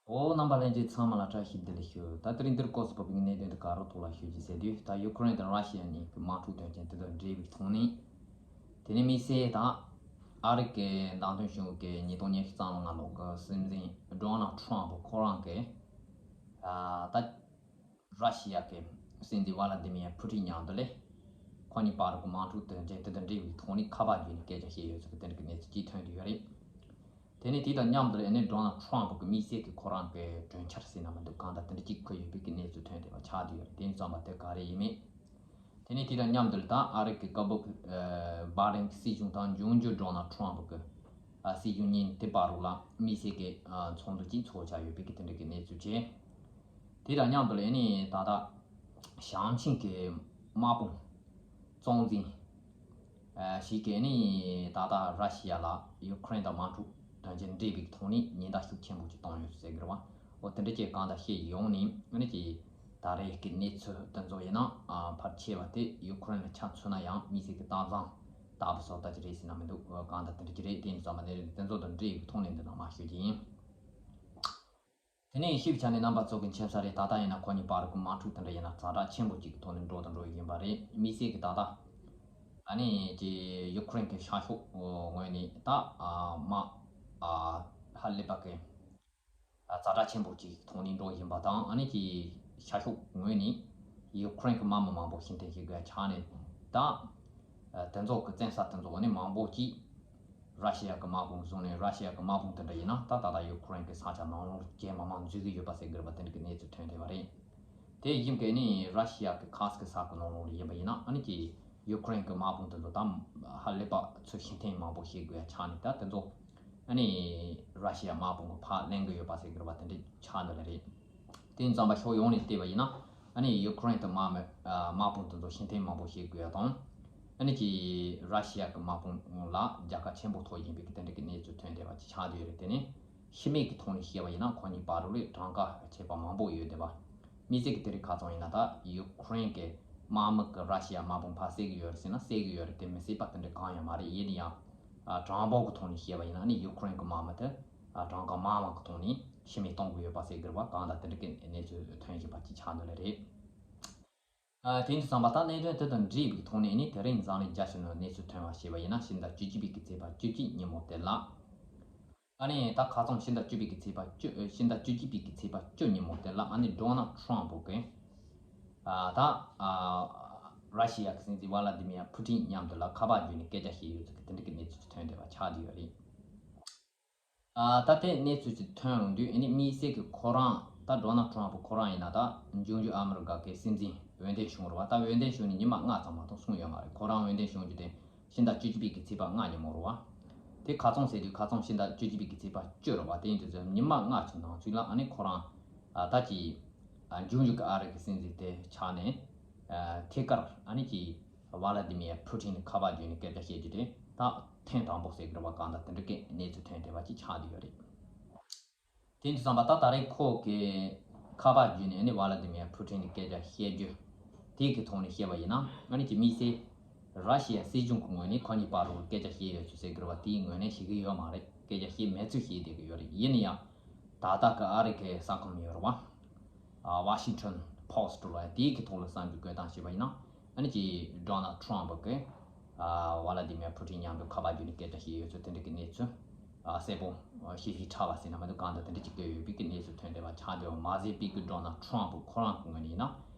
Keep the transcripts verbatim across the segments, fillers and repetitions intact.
ཨོ། རྣམ་པ་ལྷན་རྒྱས་ཚང་མ་ལ་བཀྲ་ཤིས་བདེ་ལེགས་ཞུ། ད་དེ་རིང་འདིར་སྐོར་སུ་བབས་པའི་གནད་དོན་དེ་ག་རོ་ཐོག་ལ་ཞུ་རྒྱུ་ཟེར་དུས། ད་ཡུ་ཁུ་རེན་དང་ར་ཤི་ཡ་གཉིས་ཀྱི་དམག་འཁྲུག་དོན་རྐྱེན་དེ་དང་འབྲེལ་བའི་ཐོག་ནས། དེ་ནས་དམིགས་བསལ་ད་ཨ་རི་གི་བདག་དོན་གཞུང་གི་ཉིས་སྟོང་ཉི་ཤུ་རྩ་ལྔ་ལོ་གི་སྲིད་འཛིན་ཌོ་ནལ་ཊམ་ཕ་ཁོ་རང་གི་ཨ་ད་ར་ཤི་ཡ་གི་སྲིད་འཛིན་ཝ་ལ་དི་མི་ཡ་ཕུ་ཊིན་མཉམ་དུ་ལས་ཁོ་གཉིས་བར་གྱི་དམག་འཁྲུག་དོན་རྐྱེན་དེ་དང་འབྲེལ་བའི་ཐོག་ནས་ཁ་པར་བརྒྱུད་ནས་སྐད་ཆ་བཤད་ཡོད་ཚུལ་གྱི་དེ་འདྲ་གི་གནས་ཚུལ་ཅིག་ཐོན་བསྡད་ཡོད་རེད། དེ་ནས་དེ་དང་མཉམ་དུ་ཨ་ནི་ཌོ་ནལ་ཊམ་ཕ་གི་དམིགས་བསལ་གྱི་ཁོ་རང་གི་གྲོས་འཆར་ཟེར་ན་མི་འདུག་གང་ལྟར་དེ་འདྲ་གཅིག་བཀོད་ཡོད་པའི་གི་གནས་ཚུལ་ཐོན་བསྡད་པ་ཆགས་བསྡད་ཡོད་རེད། དེ་ཙམ་པ་དེ་ག་རེ་ཡིན་མིན། དེ་ནས་དེ་དང་མཉམ་དུ་ད་ཨ་རི་གི་སྐབས་བབ་ཨ་བྷའི་ཌེན་གྱི་སྲིད་གཞུང་དང་འབྱུང་འགྱུར་ཌོ་ནལ་ཊམ་ཕ་གི་ཨ་སྲིད་གཞུང་གཉིས་དེ་བར་ལ་དམིགས་བསལ་གྱི་ཨ་ཚོགས་འདུ་གཅིག་ཚོགས་བཞག་ཡོད་པའི་གི་དེ་འདྲ་གི་གནས་ཚུལ་བྱས། དེ་དང་མཉམ་དུ་ལས་ནི་ད་ལྟ་ཞང་ཆིང་གི་དམག་དཔུང་གཙོ་འཛིན་ཨ་ཞིག་གིས་ནི་ད་ལྟ་ར་ཤི་ཡ་ལ་ཡུ་ཁུ་རེན་དང་དམག་འཁྲུག་དོན་རྐྱེན་འབྲེལ་བའི་ཐོག་ནས་ཉེན་བརྡ་ཤུགས་ཆེན་པོ་ཅིག་བཏང་ཡོད་ཟེར་གི་རེད་བ། འོ་དེ་འདྲ་ཅིག་གང་ལྟར་བཤད་ཡོང་ནས་ཨ་ནི་ཅིག་ད་རེས་ཀྱི་གནས་ཚུལ་དེ་ཚོ་ཡིན་ན་ཨ་ཕལ་ཆེ་བ་དེ་ཡུ་ཁུ་རེན་ལ་ཆ་མཚོན་ན་ཡང་དམིགས་བསལ་གྱི་སྟངས་བཟང་ལྟ་བུ་བཟོ་ལྟ་ཅིག་རེད་ཟེར་ན་མི་འདུག་གང་ལྟར་དེ་འདྲ་ཅིག་རེད། དེ་ཡིན་ཙང་མ་གནས་རིགས་དེ་ཚོ་དང་འབྲེལ་ཡོད་ཐོག་ནས་འདི་ནང་མ་ཞུ་རྒྱུ་ཡིན། དེ་ནས་ཞིབ་ཆ་ནས་རྣམ་པ་ཚོ་གི་མཁྱེན་གསལ་རེད། ད་ལྟ་ཡིན་ན་ཁོ་གཉིས་བར་གྱི་དམག་འཁྲུག་དེ་འདྲ་ཡིན་ན་ཛ་དྲག་ཆེན་པོ་ཅིག་གི་ཐོག་ནས་འགྲོ་དང་འགྲོ་བཞིན་པ་རེད། དམིགས་བསལ་གྱི་ད་ལྟ་ཨ་ནི་ཀྱི་ཡུ་ཁུ་རེན་གྱི་ཤར་ཕྱོགས་ངོས་ནས་ད་ཨ་དམག་ཨ་ཧ་ལས་པ་གི་ཛ་དྲག་ཆེན་པོ་ཅིག་ཐོག་ནས་འགྲོ་བཞིན་པ་དང་། ཨ་ནི་ཀྱི་ཤར་ཕྱོགས་ངོས་ནས་ཡུ་ཁུ་རེན་གྱི་དམག་མི་མང་པོ་ཤི་འཐེན་བྱེད་དགོས་ཆགས་ནས་ད་དེ་ཚོ་གི་བཙན་ས་དེ་ཚོ་ནི་མང་པོ་ཅིག་ར་ཤི་ཡ་གི་དམག་དཔུང་བཟུང་ནས། ར་ཤི་ཡ་གི་དམག་དཔུང་དེ་འདྲ་ཡིན་ན་ད་ད་ལྟ་ཡུ་ཁུ་རེན་གི་ས་ཆ་ནང་ལོགས་རྒྱུན་མང་མང་འཛུལ་གྱི་ཡོད་པ་ཟེར་གི་རེད་པ། དེ་འདྲ་གི་གནས་ཚུལ་ཐོན་བསྡད་པ་རེད། དེ་བཞིན་གི་ནི་ར་ཤི་ཡ་གི་ཁཱ་སི་ཀི་ས་ཁུལ་ནང་ལོགས་ལ་ཡིན་པ་ཡིན་ན། ཨ་ནི་ཀྱི་ཡུ་ཁུ་རེན་གི་དམག་དཔུང་དེ་ཚོ་ད་ཧ་ལས་པ་ཚོ་ཤི་འཐེན་མང་པོ་བྱེད་དགོས་ཡ་ཆགས་ནས། ད་དེ་ཚོ་ཨ་ནི་ར་ཤི་ཡ་དམག་དཔུང་གི་ཕར་ལེན་གི་ཡོད་པ་ཟེར་གི་རེད་པ། དེ་འདྲ་ཆགས་འདུག་ལ་རེད། དེ་ཙམ་པ་ཕྱོགས་ཡོངས་ནས་བལྟས་པ་ཡིན་ན། ཨ་ནི་ཡུ་ཁུ་རེན་དུ་དམག་མི་ཨ་དམག་དཔུང་དེ་ཚོ་ཤི་འཐེན་མང་པོ་བྱེད་དགོས་ཡ་དང་། ཨ་ནི་ཀྱི་ར་ཤི་ཡ་གི་དམག་དཔུང་ལ་རྒྱལ་ཁ་ཆེན་པོ་ཐོབ་བཞིན་པའི་གི་དེ་འདྲ་གི་གནས་ཚུལ་ཐོན་བསྡད་པ་ཅིག་ཆགས་བསྡད་ཡོད་རེད། དེ་ནི་ཕྱི་མིག་གི་ཐོག་ནས་བཤད་པ་ཡིན་ན་ཁོ་གཉིས་བར་ལ་གྲངས་ཀ་ཁྱད་པར་མང་པོ་ཡོད་བསྡད་པ། དམིགས་བསལ་གྱི་དེ་རིང་ཁ་སང་ཡིན་ན་ད་ཡུ་ཁུ་རེན་གྱི་དམག་མི་གི་ར་ཤི་ཡ་དམག་དཔུང་ཕར་བསད་གི་ཡོད་རེད་ཟེར་ན་བསད་གི་ཡོད་རེད། དེ་མི་བསད་པ་དེ་འདྲ་གང་ཡང་མ་རེད། ཡིན་ན་ཡང་ཨ་གྲངས་འབོར་གྱི་ཐོག་ནས་བཤད་པ་ཡིན་ན་ནི་ཡུ་ཁུ་རེན་གྱི་དམག་མི་དེ་ཨ་གྲངས་ཀ་མང་བ་གི་ཐོག་ནས་ཤི་རྨས་གཏོང་གི་ཡོད་པ་ཟེར་གི་རེད་པ། གང་ལྟར་དེ་འདྲ་གི་གནས་ཚུལ་ཐོན་བཞིན་པ་ཅིག་ཆགས་འདུག་ལ་རེད། ཨ་དེ་ཡིན་དུས་ཙམ་པ་ད་གནད་དོན་དེ་དང་འབྲེལ་བའི་ཐོག་ནས་ནི་དེ་རིང་འཛམ་གླིང་རྒྱལ་སྤྱི་ནང་གནས་ཚུལ་ཐོན་པ་ཞེས་པ་ཡིན་ན། ཕྱི་ཟླ་བཅུ་གཅིག་པའི་གི་ཚེས་པ་བཅུ་གཅིག་ཉིན་མོ་དེ་ལ། ཨ་ནི་ད་ཁ་སང་ཕྱི་ཟླ་བཅུ་པའི་གི་ཚེས་པ་བཅུ་ཨ་ཕྱི་ཟླ་བཅུ་གཅིག་པའི་གི་ཚེས་པ་བཅུ་ཉིན་མོ་དེ་ལ། ཨ་ནི་ཌོ་ནལ་ཊམ་ཕ་གིས་ཨ་ད་ཨ་ར་ཤི་ཡ་གི་སྲིད་འཛིན་ཝ་ལ་དི་མི་ཡ་ཕུ་ཊིན་མཉམ་དུ་ལ་ཁ་པར་བརྒྱུད་ནས་སྐད་ཆ་བཤད་ཡོད་ཚུལ་གི་དེ་འདྲ་གི་གནས་ཚུལ་ཐོན་བསྡད་པ་ཆགས་བསྡད་ཡོད་རེད། ཨ་ད་ལྟའི་གནས་ཚུལ་ཅིག་ཐོན་ཡོང་དུས། ཨ་ནི་དམིགས་བསལ་གྱི་ཁོ་རང་ད་ཌོ་ནལ་ཊམ་ཕ་ཁོ་རང་ཡིན་ན་ད་འབྱུང་འགྱུར་ཨ་མི་རི་ཀ་གི་སྲིད་འཛིན་འོས་འདེམས་བྱུང་རེད་བ། ད་འོས་འདེམས་བྱུང་ནས་ཉི་མ་ལྔ་ཙམ་མ་གཏོགས་སོང་ཡོད་མ་རེད། ཁོ་རང་འོས་འདེམས་བྱུང་རྒྱུ་དེ་ཕྱི་ཟླ་བཅུ་གཅིག་པའི་གི་ཚེས་པ་ལྔ་ཉིན་མོ་རེད་བ། དེ་ཁ་སང་ཟེར་དུས་ཁ་སང་ཕྱི་ཟླ་བཅུ་གཅིག་པའི་གི་ཚེས་པ་བཅུ་རེད་བ། དེ་ཡིན་དུས་ཚོད་ཉི་མ་ལྔ་ཙམ་ནང་ཚུད་ལ། ཨ་ནི་ཁོ་རང་ཨ་ད་ཅི་ཨ་འབྱུང་འགྱུར་གྱི་ཨ་རི་གི་སྲིད་འཛིན་དེ་ཆགས་ནས་ཨ་ཐད་ཀར་ཨ་ནི་ཅི་ཝ་ལ་དི་མི་ཡ་ཕུ་ཊིན་ནས་ཁ་པར་བརྒྱུད་ནས་སྐད་ཆ་བཤད་རྒྱུ་དེ་ད་ཐེངས་དང་པོ་ཟེར་གི་རེད་བ། གང་ལྟར་དེ་འདྲ་གི་གནས་ཚུལ་ཐོན་བསྡད་པ་ཅིག་ཆགས་བསྡད་ཡོད་རེད། དེ་ཡིན་དུས་ཙམ་པ་ད་ད་རེས་ཁོ་གིས་ཁ་པར་བརྒྱུད་ནས་ཨ་ནི་ཝ་ལ་དི་མི་ཡ་ཕུ་ཊིན་ནས་སྐད་ཆ་བཤད་རྒྱུ་དེ་གི་ཐོག་ནས་བཤད་པ་ཡིན་ན། ཨ་ནི་ཀྱི་དམིགས་བསལ་ར་ཤི་ཡ་སྲིད་གཞུང་གི་ངོས་ནས་ཁོ་གཉིས་བར་དུ་སྐད་ཆ་བཤད་ཡོད་ཚུལ་ཟེར་གི་རེད་བ། དེའི་ངོས་ནས་བཤད་གི་ཡོད་མ་རེད། སྐད་ཆ་བཤད་མེད་ཚུལ་བཤད་བསྡད་གི་ཡོད་རེད། ཡིན་ན་ཡང་ད་ལྟ་གི་ཨ་རི་གི་ས་ཁོངས་ཡོད་རེད་བ། ཨ་ཝ་ཤིང་ཊོན་པོ་སི་ཊི་ལ་དེའི་གི་ཐོག་ལ་གསར་འགྱུར་བཀོད་སྟངས་བྱས་པ་ཡིན་ན། ཨ་ནི་ཀྱི་ཌོ་ནལ་ཊམ་ཕ་གིས་ཨ་ཝ་ལ་དི་མི་ཡ་ཕུ་ཊིན་མཉམ་དུ་ཁ་པར་བརྒྱུད་ནས་སྐད་ཆ་བཤད་ཡོད་ཚུལ་དེ་འདྲ་གི་གནས་ཚུལ་ཨ་གསལ་པོ་ཨ་ཤེས་ཤེས་ཁྲ་བ་ཟེར་ན་མི་འདུག་གང་ལྟར་དེ་འདྲ་ཅིག་བཀོད་ཡོད་པའི་གི་གནས་ཚུལ་ཐོན་བསྡད་པ་ཆགས་བསྡད་པ་མ་ཟད་པའི་གི་ཌོ་ནལ་ཊམ་ཕ་ཁོ་རང་གི་ངོས་ནས་ཡིན་ན་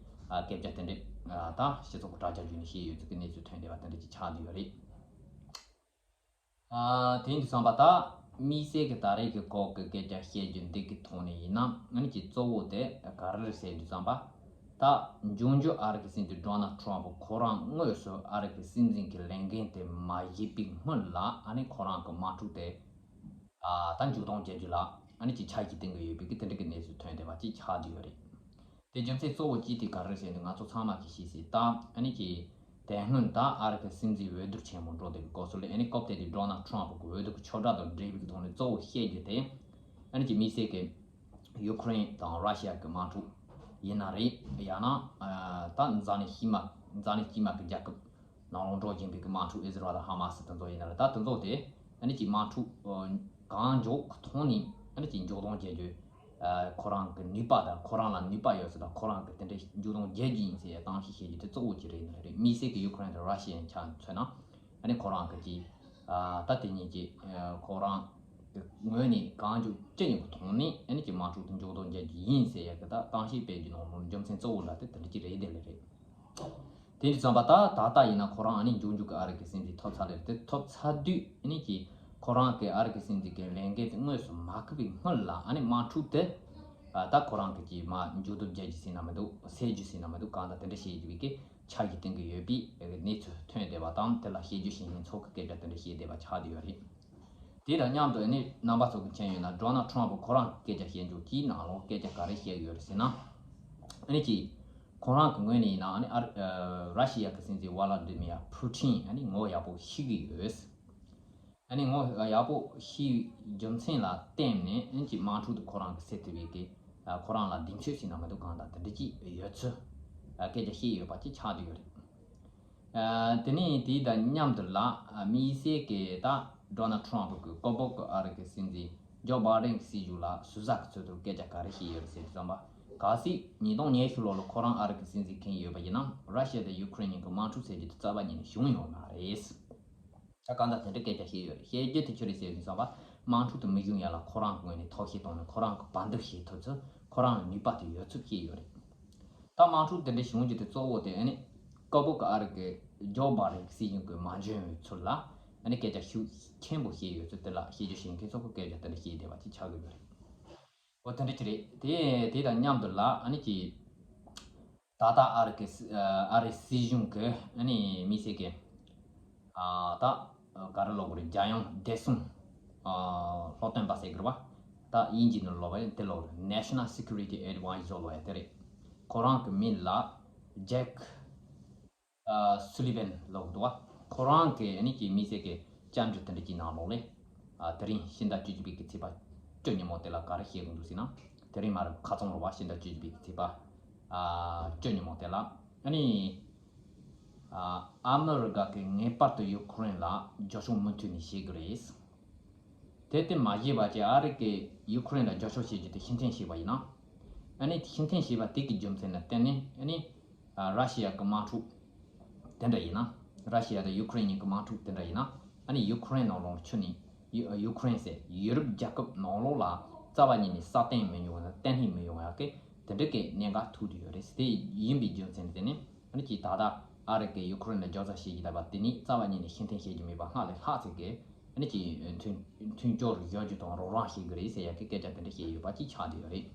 ཨ་སྐད་ཆ་དེ་འདྲ་ཨ་ད་སྤྱི་ཚོགས་ཀྱི་དྲ་རྒྱ་བརྒྱུད་ནས་བཤད་ཡོད་ཚུལ་གི་གནས་ཚུལ་ཐོན་བསྡད་པ་དེ་འདྲ་ཅིག་ཆགས་བསྡད་ཡོད་རེད། ཨ་དེ་ཡིན་དུས་ཙམ་པ་ད་དམིགས་བསལ་གྱི་ད་རེས་ཀྱི་སྐོར་གྱི་སྐད་ཆ་བཤད་རྒྱུ་འདི་གི་ཐོག་ནས་ཡིན་ན། ཨ་ནི་ཀྱི་གཙོ་བོ་དེ་ག་རེ་རེད་ཟེར་དུས་ཙམ་པ། ད་འབྱུང་འགྱུར་ཨ་རི་གི་སྲིད་འཛིན་ཌོ་ནལ་ཊམ་ཕ་ཁོ་རང་དངོས་སུ་ཨ་རི་གི་སྲིད་འཛིན་གྱི་ལས་འགན་དེ་མ་བཞེས་པའི་སྔོན་ལ། ཨ་ནི་ཁོ་རང་གི་དམག་འཁྲུག་དེ་ཨ་ད་མཇུག་སྡོམ་བྱེད་རྒྱུ་ལ་ཨ་ནི་ཀྱི་འཆར་གཞི་བཏིང་གི་ཡོད་པའི་གི་དེ་འདྲ་གི་གནས་ཚུལ་ཐོན་བསྡད་པ་ཅིག་ཆགས་བསྡད་ཡོད་རེད། དེ་རྒྱུ་མཚན་གཙོ་བོ་གཅིག་དེ་ག་རེ་ཟེར་ན། ང་ཚོ་ཚང་མ་གིས་ཤེས་གསལ་ལྟར་ཨ་ནི་ཀྱི་དེ་སྔོན་ད་ཨ་རི་གི་སྲིད་འཛིན་འོས་བསྡུ་ཆེན་མོ་འགྲོ་བསྡད་པའི་སྐབས་སུ་ལ། ཨ་ནི་སྐབས་དེ་དུས་ཌོ་ནལ་ཊམ་ཕ་གི་འོས་བསྡུ་གི་ཆོག་ཁྲ་དང་འབྲེལ་བའི་ཐོག་ནས་གཙོ་བོ་བཤད་རྒྱུ་དེ་ཨ་ནི་ཀྱི་དམིགས་བསལ་གྱི་ཡུ་ཁུ་རེན་དང་ར་ཤི་ཡ་གི་དམག་འཁྲུག་ཡིན་ན་རེད། ཡང་ན་ཨ་ད་འཛམ་གླིང་ཕྱི་མ་འཛམ་གླིང་དཀྱིལ་མ་གི་རྒྱལ་ཁབ་ནང་ལ་འགྲོ་བཞིན་པའི་གི་དམག་འཁྲུག་ཨི་ཟི་རལ་དང་ཧ་མ་སི་དེ་ཚོ་ཡིན་ན་རེད། ད་དེ་ཚོ་དེ་ཨ་ནི་ཀྱི་དམག་འཁྲུག་གང་མགྱོགས་གི་ཐོག་ནས་ཨ་ནི་ཀྱི་མཇུག་སྡོམ་བྱེད་རྒྱུ་ ཁོ་རང་གི་ནུས་པ་དང་ཁོ་རང་ལ་ནུས་པ་ཡོད་ས་དང་ཁོ་རང་གི་དེ་འདྲའི་འཇུག་ལྡོག་རྒྱག་རྒྱུ་ཡིན་ཟེར་ཡ་གཏམ་བཤད་བཤད་རྒྱུ་དེ་གཙོ་བོ་གཅིག་རེད་ནི་རེད། དམིགས་བསལ་གྱི་ཡུ་ཁུ་རེན་དང་ར་ཤི་ཡའི་ཆ་མཚོན་ན་ཨ་ནི་ཁོ་རང་གི་གི་ད་དེ་གཉིས་ཀྱི་ཁོ་རང་གི་ངོས་ནས་གང་འཇུག་ཅི་ཡིན་གི་ཐོག་ནས་ཨ་ནི་ཀྱི་དམག་འཁྲུག་དེ་འཇུག་ལྡོག་རྒྱག་རྒྱུ་ཡིན་ཟེར་ཡ་གི་ད་གཏམ་བཤད་སྤེལ་རྒྱུ་ནང་ལོགས་རྒྱུ་མཚན་གཙོ་བོ་འདྲ་དེ་དེ་འདྲ་གཅིག་རེད་དེ་ལས་རེད། དེ་འདྲ་བསམ་པ་ད་ད་ལྟ་ཡིན་ན་ཁོ་རང་ཨ་ནི་མགྱོགས་མགྱོགས་ཀྱི་ཨ་རི་གི་སྲིད་འཛིན་ཐོབ་ཚར་ལེར་དེ་ཐོབ་ཚར་དུས་ཨ་ནི་ཀྱི་ཁོ་རང་གི་ཨ་རི་གི་སྲིད་འཛིན་གྱི་ལས་འགན་དེ་དངོས་སུ་མ་ཁུར་བའི་སྔོན་ལ་ཨ་ནི་དམག་འཁྲུག་དེ་ད་ཁོ་རང་གི་ཀྱི་མ་མཇུག་བསྡུ་རྒྱག་རྒྱུ་ཟེར་ན་མི་འདུག་སེལ་རྒྱུ་ཟེར་ན་མི་འདུག་གང་ལྟར་དེ་འདྲ་བྱེད་རྒྱུ་བའི་གི་འཆར་གཞི་བཏིང་གི་ཡོད་པའི་གནས་ཚུལ་ཐོན་བསྡད་པ་དང་དེ་ལ་བཤད་རྒྱུ་བྱེད་མཁན་ཚོ་གི་སྐད་ཆ་དེ་འདྲ་བཤད་བསྡད་པ་ཆགས་བསྡད་ཡོད་རེད། དེ་དང་མཉམ་དུ་ཨ་ནི་རྣམ་པ་ཚོ་གི་མཁྱེན་ཡོད་ན་ཌོ་ནལ་ཊམ་ཕུ་ཁོ་རང་གི་སྐད་ཆ་བཤད་རྒྱུ་དེའི་ནང་ལོགས་སྐད་ཆ་ག་རེ་བཤད་ཡོད་རེད་ཟེར་ན། ཨ་ནི་ཀྱི་ཁོ་རང་གི་ངོས་ནས་ཡིན་ན་ཨ་ནི་ཨ་ར་ཤི་ཡ་གི་སྲིད་འཛིན་ཝ་ལ་ཏི་མི་ཡ་ཕུ་ཊིན་ཨ་ནི་ངོ་ཡག་པོ་ཤེས་ཀྱི་ཡོད། ཨ་ནི་ངོ་ཡག་པོ་ཤེས་པའི་རྒྱུ་མཚན་ལ་བརྟེན་ནས་ཨ་ནི་ཀྱི་དམག་འཁྲུག་དེ་ཁོ་རང་གི་སེལ་ཐུབ་པའི་གི་ཁོ་རང་ལ་གདེང་ཚོད་ཟེར་ན་མི་འདུག་གང་ལྟར་དེ་འདྲ་ཅིག་ཡོད་ཚུལ་སྐད་ཆ་བཤད་ཡོད་པ་ཅིག་ཆགས་བསྡད་ཡོད་རེད། དེ་ནས་དེ་དང་མཉམ་དུ་ལ་དམིགས་བསལ་གྱི་ད་ཌོ་ནལ་ཊམ་ཕུ་གི་སྐོར་པོ་གི་ཨ་རི་གི་སྲིད་འཛིན་ཇོ་བྷའི་ཌེན་གྱི་སྲིད་བྱུས་ལ་ཟུར་ཟ་གི་ཚུལ་དུ་སྐད་ཆ་ག་རེ་བཤད་ཡོད་རེད་ཟེར་དུས་ཙམ་པ། གལ་སྲིད་ཉིས་སྟོང་ཉི་ཤུ་ལོ་ལ་ཁོ་རང་ཨ་རི་གི་སྲིད་འཛིན་འཁེལ་ཡོད་པ་ཡིན་ན་ར་ཤི་ཡ་དང་ཡུ་ཁུ་རེན་གཉིས་ཀྱི་དམག་འཁྲུག་ཟེར་རྒྱུ་དེ་རྩ་བ་ཉིད་ནས་བྱུང་ཡོད་མ་རེད། ད་གང་ལྟར་དེ་འདྲའི་སྐད་ཆ་བཤད་ཡོད་རེད། བཤད་རྒྱུ་དེ་ཆི་རེད་ཟེར་དུས་ཙམ་པ་དམག་འཁྲུག་དེ་མི་བྱུང་ཡ་ལ་ཁོ་རང་གི་ངོས་ནས་ཐབས་ཤེས་བཏང་ནས་ཁོ་རང་གི་བར་འདུམ་བྱེད་ཐུབ་ཚུལ་ཁོ་རང་ལ་ནུས་པ་དེ་ཡོད་ཚུལ་བཤད་ཡོད་རེད། ད་དམག་འཁྲུག་དེ་འདྲ་བྱུང་རྒྱུ་དེ་གཙོ་བོ་དེ་ཨ་ནི་སྐབས་བབ་ཀྱི་ཨ་རི་གི་ཇོ་བྷའི་ཌེན་གྱི་སྲིད་བྱུས་ཀྱི་མ་འཇོན་བའི་ཚུལ་ལ་ཨ་ནི་སྐད་ཆ་ཤུགས་ཆེན་པོ་བཤད་ཡོད་ཚུལ་དེ་ལ་བཤད་རྒྱུ་བྱེད་མཁན་ཚོ་གི་སྐད་ཆ་དེ་འདྲ་བཤད་བསྡད་པ་ཅིག་ཆགས་ཀྱི་ཡོད་རེད། འོ་དེ་འདྲ་ཅིག་རེད། དེ་དེ་དང་མཉམ་དུ་ལ་ཨ་ནི་ཀྱི་ད་ལྟ་ཨ་རི་གི་སྲི་ཨ་རི་སྲིད་གཞུང་གི་ཨ་ནི་དམིགས་བསལ་གྱི་ཨ་ད་ག་རེ་ལབ་དགོས་རེད། རྒྱལ་ཡོངས་བདེ་སྲུང་ཨ་སློབ་སྟོན་པ་ཟེར་དགོས་རེད་པ། ད་དབྱིན་ཇི་ནང་ལབ་པ་ཡིན་དེ་ལབ་དགོས་རེད། National Security Advisor ལབ་ཡ་དེ་རེད། ཁོ་རང་གི་མིང་ལ་ཇེག་ཨ་སུ་ལི་ཝན་ལབ་འདུག་པ། ཁོ་རང་གི་ཨ་ནི་ཀྱི་དམིགས་བསལ་གྱི་བཅར་འདྲི་དེ་འདྲ་གྱི་ནང་ལོགས་ལས་ཨ་དེ་རིང་ཕྱི་ཟླ་བཅུ་གཅིག་པའི་གི་ཚེས་པ་བཅུ་ཉིན་མོ་དེ་ལ་ག་རེ་བཤད་གི་འདུག་ཟེར་ན། དེ་རིང་མ་རེད། ཁ་རྩང་རེད་པ། ཕྱི་ཟླ་བཅུ་གཅིག་པའི་གི་ཚེས་པ་ཨ་བཅུ་ཉིན་མོ་དེ་ལ་ཨ་ནི་ཨ་ཨ་མི་རི་ཀ་གིས་ངེས་པར་དུ་ཡུ་ཁུ་རེན་ལ་རྒྱབ་སྐྱོར་མུ་མཐུད་ནས་བྱེད་གི་རེད། དེ་དེ་མ་བྱས་པ་བྱས་ཨ་རི་གིས་ཡུ་ཁུ་རེན་ལ་རྒྱབ་སྐྱོར་བྱེད་རྒྱུ་དེ་ཕྱིར་འཐེན་བྱས་པ་ཡིན་ན། ཨ་ནི་ཕྱིར་འཐེན་བྱས་པ་དེ་གི་རྒྱུ་མཚན་ལ་བརྟེན་ནས་ཨ་ནི་ཨ་ར་ཤི་ཡ་གི་དམག་འཁྲུག་དེ་འདྲ་ཡིན་ན། ར་ཤི་ཡ་དང་ཡུ་ཁུ་རེན་གཉིས་ཀྱི་དམག་འཁྲུག་དེ་འདྲ་ཡིན་ན་ཨ་ནི་ཡུ་ཁུ་རེན་ནང་ལོགས་ཆུ་ནས་ཡུ་ཡུ་ཁུ་རེན་ཟེར་ཡུ་རོབ་རྒྱལ་ཁབ་ནང་ལོགས་ལ་རྩ་བ་ཉིད་ནས་སྲ་བརྟན་མི་ཡོང་ཡ་བརྟན་ལྷིང་མི་ཡོང་ཡ་གི་དེ་འདྲ་གི་གནད་འགག་ཐུག་བསྡད་ཡོད་རེད། དེ་ཡིན་པའི་རྒྱུ་མཚན་ལ་བརྟེན་ནས་ཨ་ནི་ཀྱིས་ད་ལྟ་ཨ་རི་གིས་ཡུ་ཁུ་རེན་ལ་རྒྱབ་ས་བྱེད་ཀྱི་ད་པ་དེ་ནི་རྩ་བ་ཉིད་ནས་ཕྱིར་འཐེན་བྱེད་རྒྱུ་མེད་པ་སྔར་ལས་ལྷག་ཚད་ཀྱི་ཨ་ནི་ཀྱི་མཐུན་མཐུན་སྦྱོར་བཟོ་རྒྱུ་དང་རོགས་རམ་བྱེད་དགོས་རེད་ཟེར་ཡ་གི་སྐད་ཆ་དེ་འདྲ་བཤད་ཡོད་པ་ཅིག་ཆགས་བསྡད་ཡོད་རེད།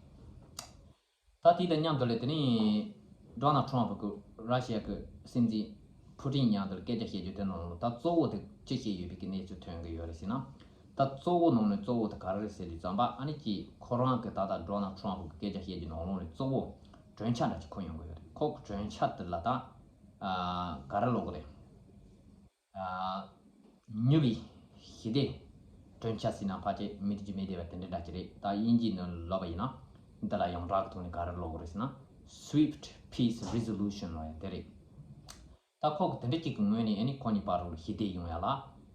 ད་དེ་དང་མཉམ་དུ་ལས་དེ་ནི་ཌོ་ནལ་ཊམ་ཕུ་གི་ར་ཤི་ཡ་གི་སྲིད་འཛིན་ཕུ་ཊིན་མཉམ་དུ་སྐད་ཆ་བཤད་རྒྱུ་དེ་ནང་ལ་ད་གཙོ་བོ་དེ་ཅི་བཤད་ཡོད་པའི་གི་གནས་ཚུལ་ཐོན་གི་ཡོད་རེད་ཟེར་ན། ད་གཙོ་བོ་ནང་ནས་གཙོ་བོ་དེ་ག་རེ་རེད་ཟེར་དུས་ཙམ་པ་ཨ་ནི་ཀྱི་ཁོ་རང་གི་ད་ལྟ་ཌོ་ནལ་ཊམ་ཕུ་གི་སྐད་ཆ་བཤད་རྒྱུ་ནང་ལོགས་ནས་གཙོ་བོ་གྲོས་འཆར་འདྲ་ཅིག་ཁོ་ཡོང་གི་ཡོད་རེད། ཁོ་གི་གྲོས་འཆར་དེ་ལ་ད་ཨ་ག་རེ་ལབ་དགོས་རེད། ཨ་མྱུར་བའི་ཞི་བདེ་གྲོས་འཆར་ཟེར་ན་ཕལ་ཆེར་མི་འདི་ཅི་མི་བདེ་བ་དེ་འདྲ་འདྲ་ཅིག་རེད། ད་དབྱིན་ཇིའི་ནང་ལབ་པ་ཡིན་ན་འདི་ལ་ཡོངས་གྲགས་ཀྱི་ཐོག་ནས་ག་རེ་ལབ་དགོས་རེད་ཟེར་ན། Swift Peace Resolution ལབ་ཡ་དེ་རེད། ད་ཁོ་གི་དེ་འདྲ་ཅིག་གི་ངོས་ནས་ཨ་ནི་ཁོ་གཉིས་བར་རུ་ཞི་བདེ་ཡོང་ཡ་ལ་